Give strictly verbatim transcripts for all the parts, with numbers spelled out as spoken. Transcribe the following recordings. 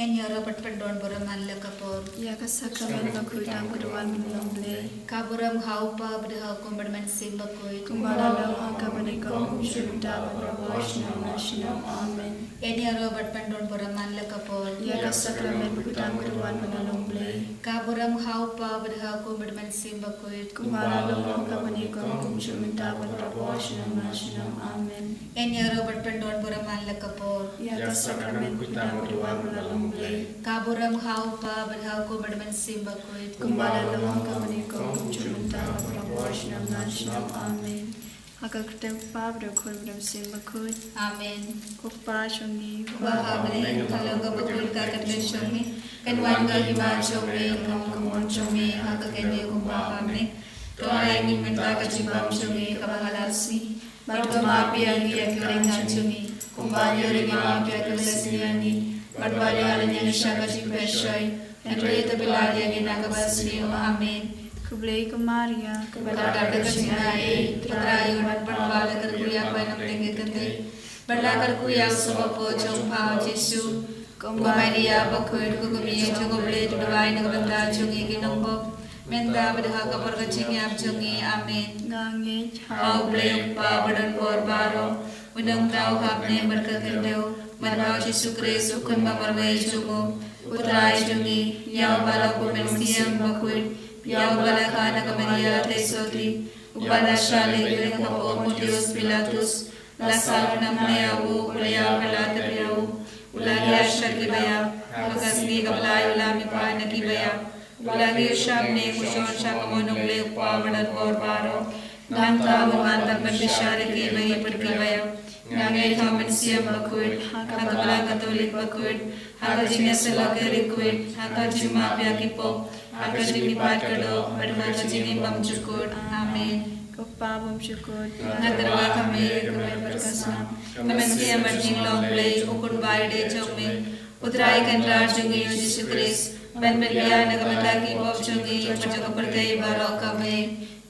Ïa ïaroh bad pyndon burom man la ka por. Ïa ka sakramen bakhuid dang ka duwan ban long Blei. Ka burom ha u Kpa bad ha u Khun bad ha u Mynsiem Bakhuid. Kumba la long ha kaba nyngkong, kumjuh mynta bad barabor, shnong na shnong. Amen. Ïa ïaroh bad pyndon burom man la ka por. Ïa ka sakramen bakhuid dang ka duwan ban long Blei. Ka burom ha u Kpa bad ha u Khun bad ha u Mynsiem Bakhuid. Kumba la long ha kaba nyngkong, kumjuh mynta bad barabor, shnong na shnong. Amen. Ïa ïaroh bad pyndon burom man la ka por. Ïa ka sakramen bakhuid dang ka duwan ban long Blei. Ka burom ha u Kpa bad ha u Khun bad ha u Mynsiem Bakhuid. Kumba la long ha kaba nyngkong, kumjuh mynta bad barabor, shnong na shnong. Amen. Ha ka kyrteng u Kpa bad u Khun bad u Mynsiem Bakhuid. Amen. Ko Kpa jong ngi uba ha bneng, ka long kaba khuid ka kyrteng jong me. Kan wan ka hima jong me, kan long ka mon jong me ha ka khyllipmat kumba ha bneng. To ai ïa ngi mynta ka jingbam jong ngi kaba ha la ka sngi. Bad to map ïa ngi ïa ki riewkhynnah jong ngi, kumba ngi ruh ngi map ïa ki riewkhynnah jong ngi. Bad wat ïa lade ïa ngi sha ka jingpyrshah, hynrei to pynlait ïa ngi na kaba sniew. Amen. Khublei ko Maria, kaba don ka jingaiei, U Trai u don bad phi, pynban la ka kyrkhu ïa phi na pdeng ki kynthei, bad la ka kyrkhu ïa u son bapoh jong phi, u Jisu. Ko Maria bakhuid, ko Kmie jong U Blei, to duwai na ka bynta jong ngi ki nongpop, mynta bad ha ka por ka jingïap jong ngi. Amen. Nga ngeit ha U Blei U Kpa badonbor baroh, U Nongthaw ha bneng bad ka khyndew, bad ha U Jisu Khrist U Khun bamarwei jong U, U Trai jong ngi, ïa uba la khuid da U Mynsiem Bakhuid, ïa uba la kha na ka Maria theisotti, uba la shah leit ha ka por u Pontius Pilatus, la sah lynnam na u, u la ïap, la tyrwa, u la ïaid sha kiba ïap, ha ka sngi kaba lai u la mihpat na kiba ïap, u la mih sha bneng, u shong sha ka mon U Blei U Kpa badonbor baroh. Nangta un wan ban bishar ïa kiba i bad kiba ïap. Nga ngeit ha U Mynsiem Bakhuid, ha ka Balang Katholik bakhuid, ha ka jingïasyllok ki riewkhuid, ha ka jingmap ïa ki pop, ha ka jingmihpat ka doh, bad ha ka jingim bymjukut. Amen. Ko Kpa bymjukut, nga tyrwa ha me ïa ka met bad ka snam, ka mynsiem bad jinglong Blei, U Khun baiadei jong me, U Trai Kynrad jong ngi U Jisu Khrist, ban pynbiang na ka bynta ki pop jong ngi bad jong ka pyrthei baroh kawei.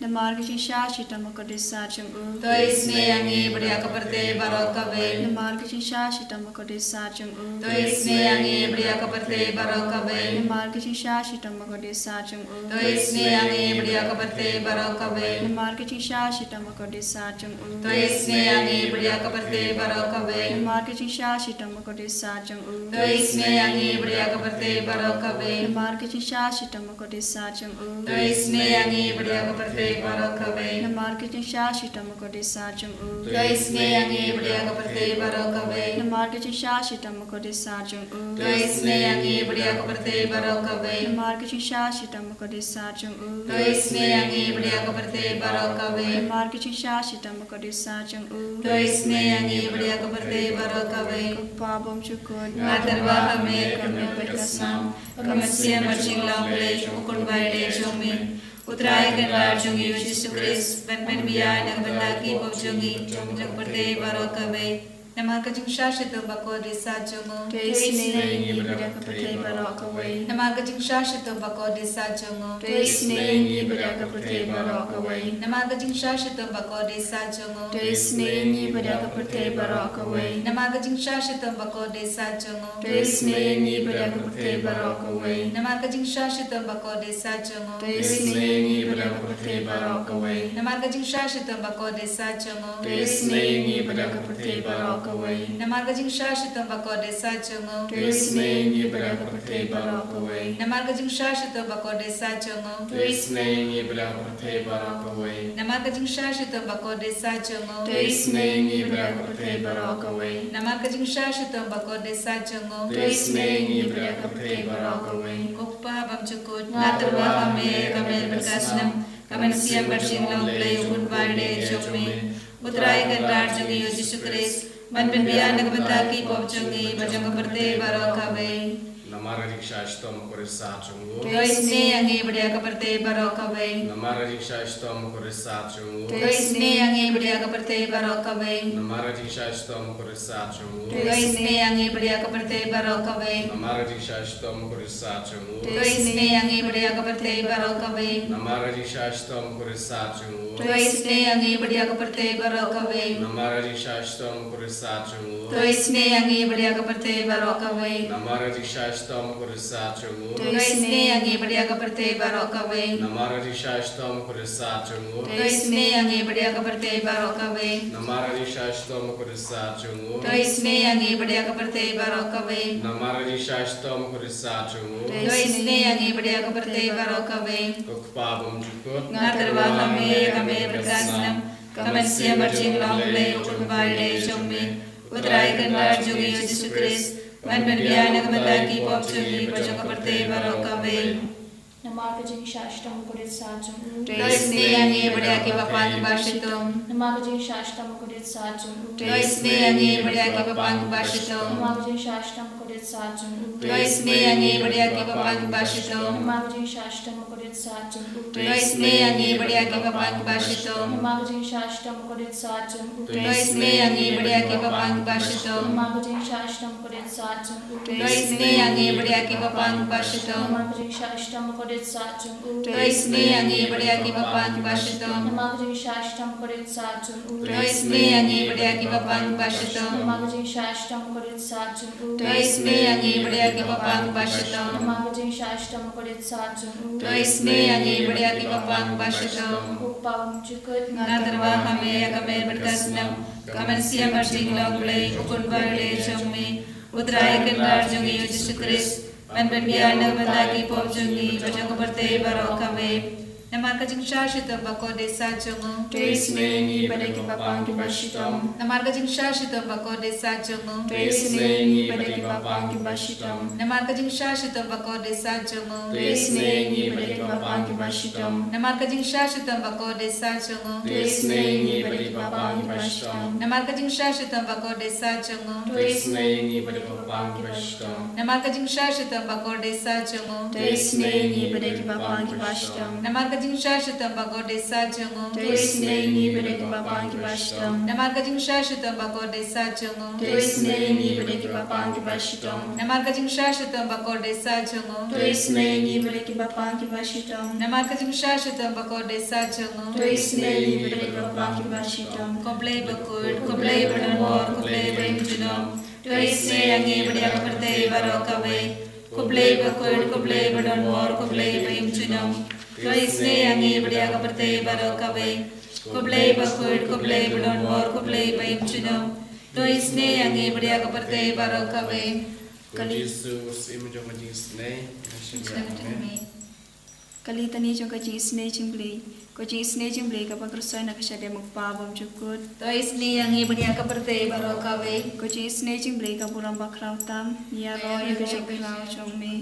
Namar ka jingshah shitom bakordit sat jong u, to isynei ïa ngi bad ïa ka pyrthei baroh kawei. Namar ka jingshah shitom bakordit sat jong u, to isynei ïa ngi bad ïa ka pyrthei baroh kawei. Namar ka jingshah shitom bakordit sat jong u, to isynei ïa ngi bad ïa ka pyrthei baroh kawei. Namar ka jingshah shitom bakordit sat jong u, to isynei ïa ngi bad ïa ka pyrthei baroh kawei. Namar ka jingshah shitom bakordit sat jong u, to isynei ïa ngi bad ïa ka pyrthei baroh kawei. Namar ka jingshah shitom bakordit sat jong u, to isynei ïa ngi bad ïa ka pyrthei baroh kawei. Namar ka jingshah shitom bakordit sat jong u, to isynei ïa ngi bad ïa ka pyrthei baroh kawei. Namar ka jingshah shitom bakordit sat jong u, to isynei ïa ngi bad ïa ka pyrthei baroh kawei. Namar ka jingshah shitom bakordit sat jong u, to isynei ïa ngi bad ïa ka pyrthei baroh kawei. Namar ka jingshah shitom bakordit sat jong u, to isynei ïa ngi bad ïa ka pyrthei baroh kawei. Ko Kpa bymjukut, nga tyrwa ha me ïa ka met bad ka snam, ka mynsiem bad jinglong Blei, U Khun baiadei jong me, U Trai Kynrad jong ngi U Jisu Khrist, ban pynbiang na ka bynta ki pop jong ngi, jong ka pyrthei baroh kawei. Namar ka jingshah shitom bakordit sat jong u, to isynei ïa ngi bad ïa ka pyrthei baroh kawei. Namar ka jingshah shitom bakordit sat jong u, to isynei ïa ngi bad ïa ka pyrthei baroh kawei. Namar ka jingshah shitom bakordit sat jong u, to isynei ïa ngi bad ïa ka pyrthei baroh kawei. Namar ka jingshah shitom bakordit sat jong u, to isynei ïa ngi bad ïa ka pyrthei baroh kawei. Namar ka jingshah shitom bakordit sat jong u, to isynei ïa ngi bad ïa ka pyrthei baroh kawei. Namar ka jingshah shitom bakordit sat jong u, to isynei ïa ngi bad ïa ka pyrthei baroh kawei. Namar ka jingshah shitom bakordit sat jong u, to isynei ïa ngi bad ïa ka pyrthei baroh kawei. Namar ka jingshah shitom bakordit sat jong u, to isynei ïa ngi bad ïa ka pyrthei baroh kawei. Namar ka jingshah shitom bakordit sat jong u, to isynei ïa ngi bad ïa ka pyrthei baroh kawei. Namar ka jingshah shitom bakordit sat jong u, to isynei ïa ngi bad ïa ka pyrthei baroh kawei. Ko Kpa bymjukut, nga tyrwa ha me ïa ka met bad ka snam, ka mynsiem bad jinglong Blei, U Khun baiadei jong me, U Trai Kynrad jong ngi U Jisu Khrist, ban pynbiang na ka bynta ki pop jong ngi bad jong ka pyrthei baroh kawei. Namar ka jingshah shitom bakordit sah jong u. To isynei ïa ngi bad ïa ka pyrthei baroh kawei. Namar ka jingshah shitom bakordit sah jong u. To isynei ïa ngi bad ïa ka pyrthei baroh kawei. Namar ka jingshah shitom bakordit sah jong u. To isynei ïa ngi bad ïa ka pyrthei baroh kawei. Namar ka jingshah shitom bakordit sah jong u. To isynei ïa ngi bad ïa ka pyrthei baroh kawei. Namar ka jingshah shitom bakordit sah jong u. To isynei ïa ngi bad ïa ka pyrthei baroh kawei. Namar ka jingshah shitom bakordit sah jong u. To isynei ïa ngi bad ïa ka pyrthei baroh kawei. Namar ka jingshah shitom bakordit sah jong u. To isynei ïa ngi bad ïa ka pyrthei baroh kawei. Namar ka jingshah shitom bakordit sah jong u. To isynei ïa ngi bad ïa ka pyrthei baroh kawei. Namar ka jingshah shitom bakordit sah jong u. To isynei ïa ngi bad ïa ka pyrthei baroh kawei. Namar ka jingshah shitom bakordit sah jong u. To isynei ïa ngi bad ïa ka pyrthei baroh kawei. Ko Kpa bymjukut. Nga tyrwa ha me, ïa ka me bad ka snam. Ka mynsiem bajinglong Blei, u Kynrad jong me. U Trai Kynrad jong ngi u Jisu Khrist. Ban pynbiang na ka bynta ki pop jong ngi bad jong ka pyrthei baroh kawei. Namar ka jingshah shitom bakordit sah jong u. To isynei ïa ngi bad ïa kiba pang kiba shitom. Namar ka jingshah shitom bakordit sah jong u. To isynei ïa ngi bad ïa kiba pang kiba shitom. Namar ka jingshah shitom bakordit sah jong u. To isynei ïa ngi bad ïa kiba pang kiba shitom. Namar ka jingshah shitom bakordit sah jong u. To isynei ïa ngi bad ïa kiba pang kiba shitom. Namar ka jingshah shitom bakordit sah jong u. To isynei ïa ngi bad ïa kiba pang kiba shitom. Namar ka jingshah shitom bakordit sah jong u. To isynei ïa ngi bad ïa kiba pang kiba shitom. Namar ka jingshah shitom bakordit sah jong u. To isynei ïa ngi bad ïa kiba pang kiba shitom. Namar ka jingshah shitom bakordit sah jong u. To isynei ïa ngi bad ïa kiba pang kiba shitom. Namar ka jingshah shitom bakordit sah jong u. To isynei ïa ngi bad ïa kiba pang kiba shitom. Namar ka jingshah shitom bakordit sah jong u. To isynei ïa ngi bad ïa kiba pang kiba shitom. Ko Kpa bymjukut. Nga tyrwa ha me, ïa ka me bad ka snam. Ka mynsiem bajinglong Blei, u Kynrad jong me. U Trai Kynrad jong ngi u Jisu Khrist. Ban pynbiang na ka bynta ki pop jong ngi bad jong ka pyrthei baroh kawei. Namar ka jingshah shitom bakordit sah jong u. To isynei ïa ngi bad ïa kiba pang kiba shitom. Namar ka jingshah shitom bakordit sah jong u. To isynei ïa ngi bad ïa kiba pang kiba shitom. Namar ka jingshah shitom bakordit sah jong u. To isynei ïa ngi bad ïa kiba pang kiba shitom. Namar ka jingshah shitom bakordit sah jong u. To isynei ïa ngi bad ïa kiba pang kiba shitom. Namar ka jingshah shitom bakordit sah jong u. To isynei ïa ngi bad ïa kiba pang kiba shitom. Namar ka jingshah shitom bakordit sah jong u. To isynei ïa ngi bad ïa kiba pang kiba shitom. Namar ka jingshah shitom bakordit sah jong u. To isynei ïa ngi bad ïa kiba pang kiba shitom. Namar ka jingshah shitom bakordit sah jong u. To isynei ïa ngi bad ïa kiba pang kiba shitom. Namar ka jingshah shitom bakordit sah jong u. To isynei ïa ngi bad ïa kiba pang kiba shitom. Namar ka jingshah shitom bakordit sah jong u. To isynei ïa ngi bad ïa kiba pang kiba shitom. Ko Blei bakhuid, ko Blei badonbor, ko Blei ba im junom. To isynei ïa ngi bad ïa ka pyrthei baroh kawei. Ko Blei bakhuid, ko Blei badonbor, ko Blei ba im junom. To isynei ïa ngi bad ïa ka pyrthei baroh kawei. Ko Blei bakhuid, ko Blei badonbor, ko Blei ba im junom. To isynei ïa ngi bad ïa ka pyrthei baroh kawei. Kali. Jisu, u syiem jong ka jingisynei. Amen. Ka litani jong ka jingisynei jingblei. Ko jingisynei jingblei kaba khreh sha na ka shadem u Kpa bymjukut. To isynei ïa ngi bad ïa ka pyrthei baroh kawei. Ko jingisynei jingblei ka burom bakhraw tam, ïaroh ïa ka jingkhraw jong me.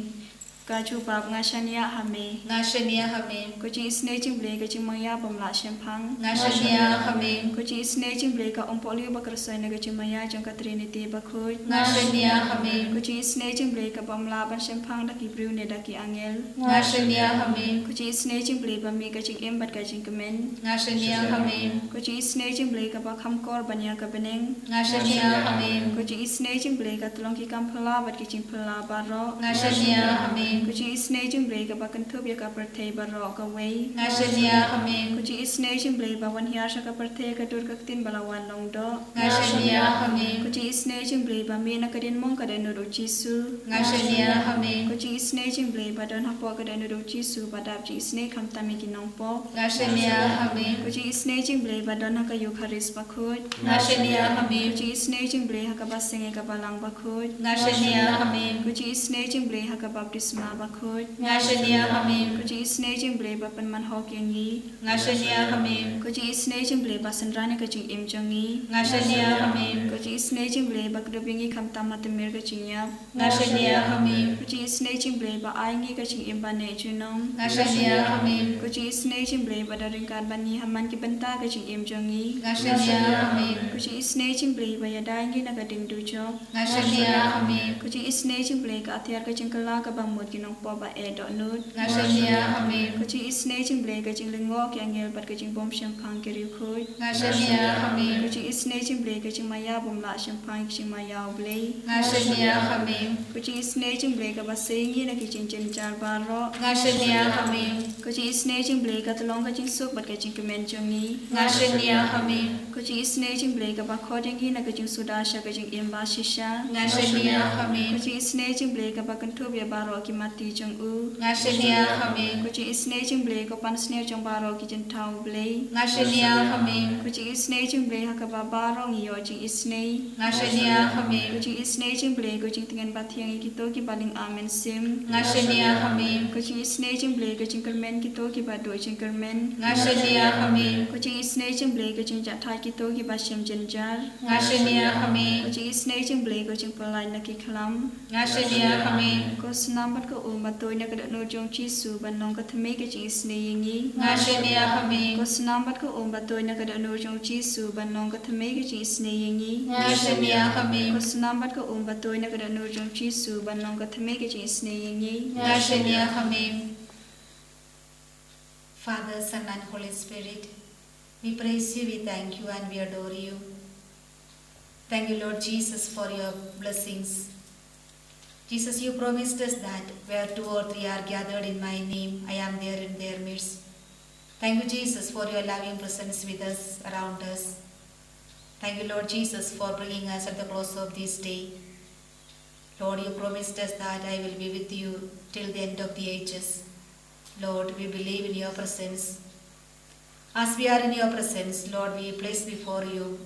Ka jubab, nga shaniah ha me. Nga shaniah ha me. Ko jingisynei jingblei ka jingmangïap bym lah shemphang. Nga shaniah ha me. Ko jingisynei jingblei ka umpohliew ba khreh sha na ka jingmaya jong ka Trinity bakhuid. Nga shaniah ha me. Ko jingisynei jingblei ka bym lah ban shemphang da ki briew ne da ki angel. Nga shaniah ha me. Ko jingisynei jingblei ba mih ka jingim bad ka jingkmen. Nga shaniah ha me. Ko jingisynei jingblei kaba kham kor ban ïa ka bneng. Nga shaniah ha me. Ko jingisynei jingblei ka tyllong ki kam phylla bad ki jingphylla baroh. Nga shaniah ha me. Ko jingisynei jingblei kaba kynthup ïa ka pyrthei baroh kawei. Nga shaniah ha me. Ko jingisynei jingblei ba wan hiar sha ka pyrthei ka dur ka ktien ba la wan long doh. Nga shaniah ha me. Ko jingisynei jingblei ba mih na ka diengmong ka dohnud u Jisu. Nga shaniah ha me. Ko jingisynei jingblei ba don hapoh ka dohnud u Jisu ba dap jingisynei khamtam ïa ki nongpop. Nga shaniah ha me. Ko jingisynei jingblei ba don ha ka Eukharist bakhuid. Nga shaniah ha me. Ko jingisynei jingblei ha kaba seng ïa ka balang bakhuid. Nga shaniah ha me. Ko jingisynei jingblei ha ka baptisma Bakhuid. Nga shaniah ha me. Ko jingisynei jong U Blei ba pynman hok ïa ngi. Nga shaniah ha me. Ko jingisynei jong U Blei ba synran ïa ka jingim jong ngi. Nga shaniah ha me. Ko jingisynei jong U Blei ba kdup ïa ngi khamtam ha tmier ka jingïap. Nga shaniah ha me. Ko jingisynei jong U Blei ba ai ngi ka jingim ba neh junom. Nga shaniah ha me. Ko jingisynei jong U Blei ba da ryngkat bad ngi ha man ki bynta ka jingim jong ngi. Nga shaniah ha me. Ko jingisynei jong U Blei ba ïada ïa ngi na ka ding dujok. Nga shaniah ha me. Ko jingisynei jong U Blei ka atiar ka jingkylla kaba mut ki nongpop ba eh dohnud. Nga shaniah ha me. Ko jingisynei jong U Blei ka jinglyngngoh ki angel bad ka jingbym shemphang ki riewkhuid. Nga shaniah ha me. Ko jingisynei jong U Blei ka jingmaïa bym lah shemphang ki jingmaïa U Blei. Nga shaniah ha me. Ko jingisynei jong U Blei kaba sei ngi na ki jingjynjar baroh. Nga shaniah ha me. Ko jingisynei jong U Blei ka tyllong ka jingsuk bad ka jingkmen jong ngi. Nga shaniah ha me. Ko jingisynei jong U Blei kaba khot ïa ngi na ka jingsuda sha ka jingim ba shisha. Nga shaniah ha me. Ko jingisynei jong U Blei kaba kynthup ïa baroh ki matti jong u. Nga shaniah ha me. Ko jingisynei jong U Blei ko pansniew jong baroh ki jingthaw U Blei. Nga shaniah ha me. Ko jingisynei jong U Blei ha kaba baroh ngi ïoh jingisynei. Nga shaniah ha me. Ko jingisynei jong U Blei ko jingtngen ba thiang ïa kito kiba lyngba mynsiem. Nga shaniah ha me. Ko jingisynei jong U Blei ko jingkyrmen kito kiba duh jingkyrmen. Nga shaniah ha me. Ko jingisynei jong U Blei ko jingjahthait kito kiba shem jynjar. Nga shaniah ha me. Ko jingisynei jong U Blei ko jingpyllait na ki khlam. Nga shaniah ha me. Ko snam bad ka um ba tuid na ka dohnud jong U Jisu ban long ka thymmei ka jingisynei ïa ngi. Nga shaniah ha me. Ko snam bad ka um ba tuid na ka dohnud jong U Jisu ban long ka thymmei ka jingisynei ïa ngi. Nga shaniah ha me. Ko snam bad ka um ba tuid na ka dohnud jong U Jisu ban long ka thymmei ka jingisynei ïa ngi. Nga shaniah ha me. Father, Son, and Holy Spirit, we praise you, we thank you, and we adore you. Thank you, Lord Jesus, for your blessings. Jesus, you promised us that where two or three are gathered in my name, I am there in their midst. Thank you, Jesus, for your loving presence with us, around us. Thank you, Lord Jesus, for bringing us at the close of this day. Lord, you promised us that I will be with you till the end of the ages. Lord, we believe in your presence. As we are in your presence, Lord, we place before you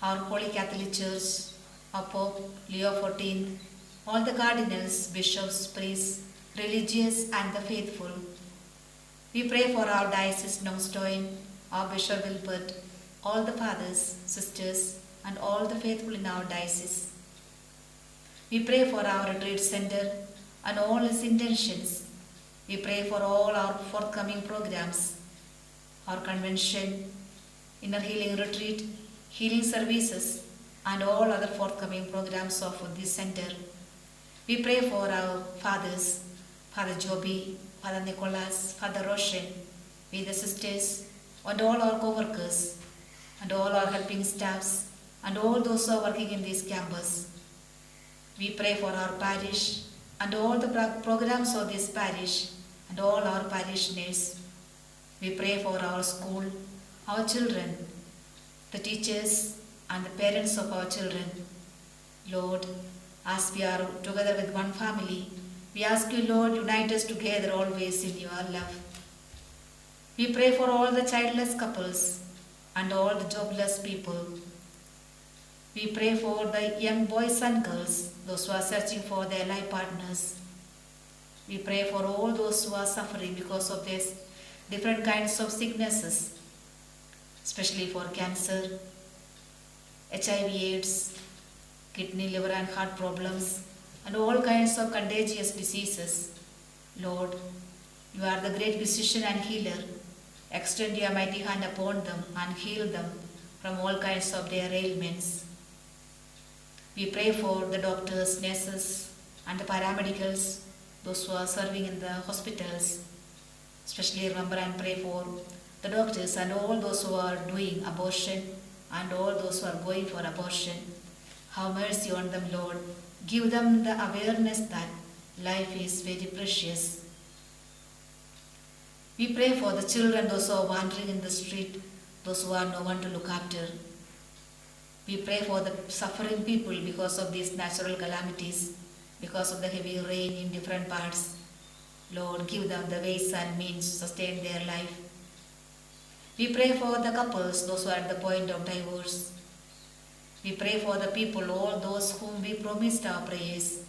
our Holy Catholic Church, our Pope Leo fourteenth, all the cardinals, bishops, priests, religious, and the faithful. We pray for our diocese Nongstoin, our Bishop Wilbert, all the fathers, sisters, and all the faithful in our diocese. We pray for our retreat center and all its intentions. We pray for all our forthcoming programs, our convention, inner healing retreat, healing services, and all other forthcoming programs of this center. We pray for our fathers, Father Joby, Father Nicholas, Father Roshan, with the sisters, and all our co-workers, and all our helping staffs, and all those who are working in this campus. We pray for our parish and all the pro-, programs of this parish and all our parishioners. We pray for our school, our children, the teachers, and the parents of our children. Lord, as we are together with one family, we ask you, Lord, unite us together always in your love. We pray for all the childless couples and all the jobless people. We pray for the young boys and girls, those who are searching for their life partners. We pray for all those who are suffering because of these different kinds of sicknesses, especially for cancer, H I V AIDS, kidney, liver, and heart problems, and all kinds of contagious diseases. Lord, you are the great physician and healer. Extend your mighty hand upon them and heal them from all kinds of their ailments. We pray for the doctors, nurses, and the paramedicals, those who are serving in the hospitals. Especially remember and pray for the doctors and all those who are doing abortion and all those who are going for abortion. Have mercy on them, Lord. Give them the awareness that life is very precious. We pray for the children, those who are wandering in the street, those who have no one to look after. We pray for the suffering people because of these natural calamities, because of the heavy rain in different parts. Lord, give them the ways and means to sustain their life. We pray for the couples, those who are at the point of divorce. We pray for the people, all those whom we promised our prayers.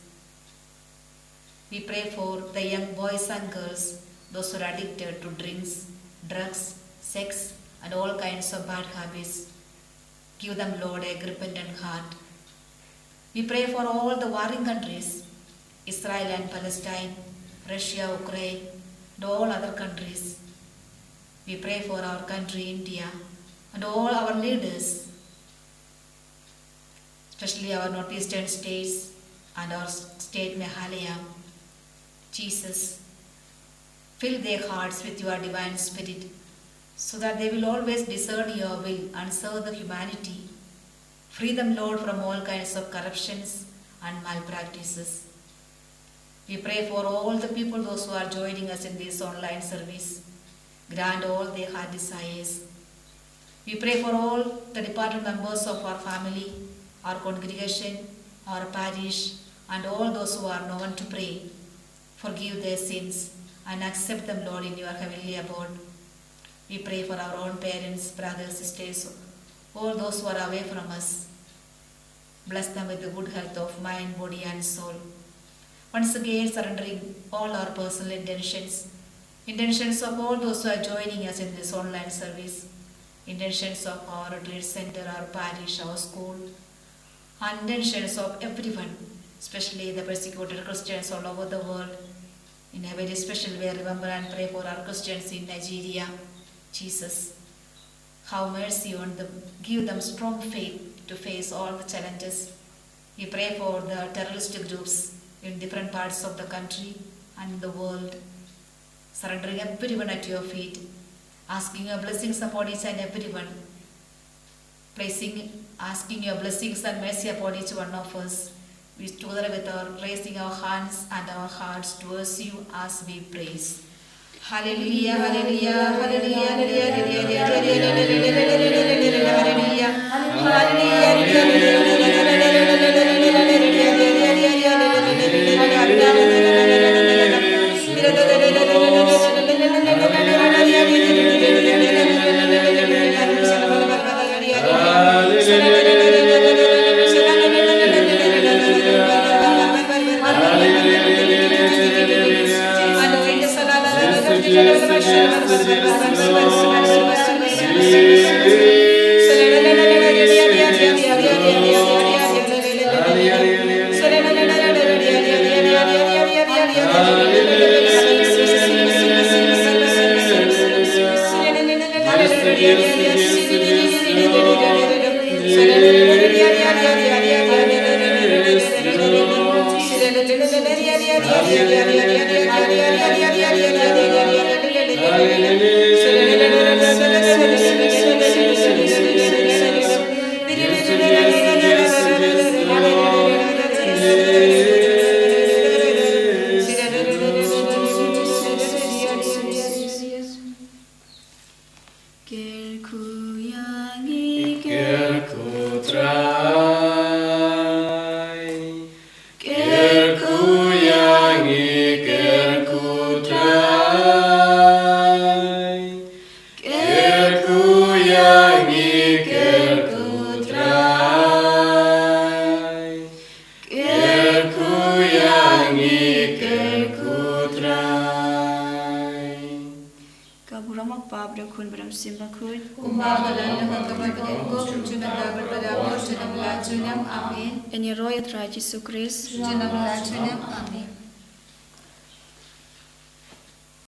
We pray for the young boys and girls, those who are addicted to drinks, drugs, sex, and all kinds of bad habits. Give them, Lord, a repentant heart. We pray for all the warring countries, Israel and Palestine, Russia, Ukraine, and all other countries. We pray for our country, India, and all our leaders, especially our northeastern states and our state Meghalaya. Jesus, fill their hearts with your divine spirit so that they will always discern your will and serve the humanity. Free them, Lord, from all kinds of corruptions and malpractices. We pray for all the people, those who are joining us in this online service. Grant all their heart desires. We pray for all the departed members of our family, our congregation, our parish, and all those who are known to pray. Forgive their sins and accept them, Lord, in your heavenly abode. We pray for our own parents, brothers, sisters, all those who are away from us. Bless them with the good health of mind, body, and soul. Once again, surrendering all our personal intentions, intentions of all those who are joining us in this online service, intentions of our retreat center, our parish, our school, and intentions of everyone, especially the persecuted Christians all over the world. In a very special way, remember and pray for our Christians in Nigeria. Jesus, have mercy on them. Give them strong faith to face all the challenges. We pray for the terrorist groups in different parts of the country and the world. Surrendering everyone at your feet, asking your blessings upon each and everyone. Placing, asking your blessings and mercy upon each one of us. We together with our raising our hands and our hearts towards you as we praise. Hallelujah, hallelujah, hallelujah, hallelujah, hallelujah, hallelujah, hallelujah, hallelujah, hallelujah. Kyrkhu ïa ngi, kyrkhu Trai. Kyrkhu ïa ngi, kyrkhu Trai. Kyrkhu ïa ngi, kyrkhu Trai. Kyrkhu ïa ngi, kyrkhu Trai. Ka burom u Kpa, bad u Khun, bad u Mynsiem Bakhuid. Kumba ha la ka bad ka bad ka bad ka bad ka bad. Amen. Ngi ïaroh ïa u Trai Jisu Khrist. Amen.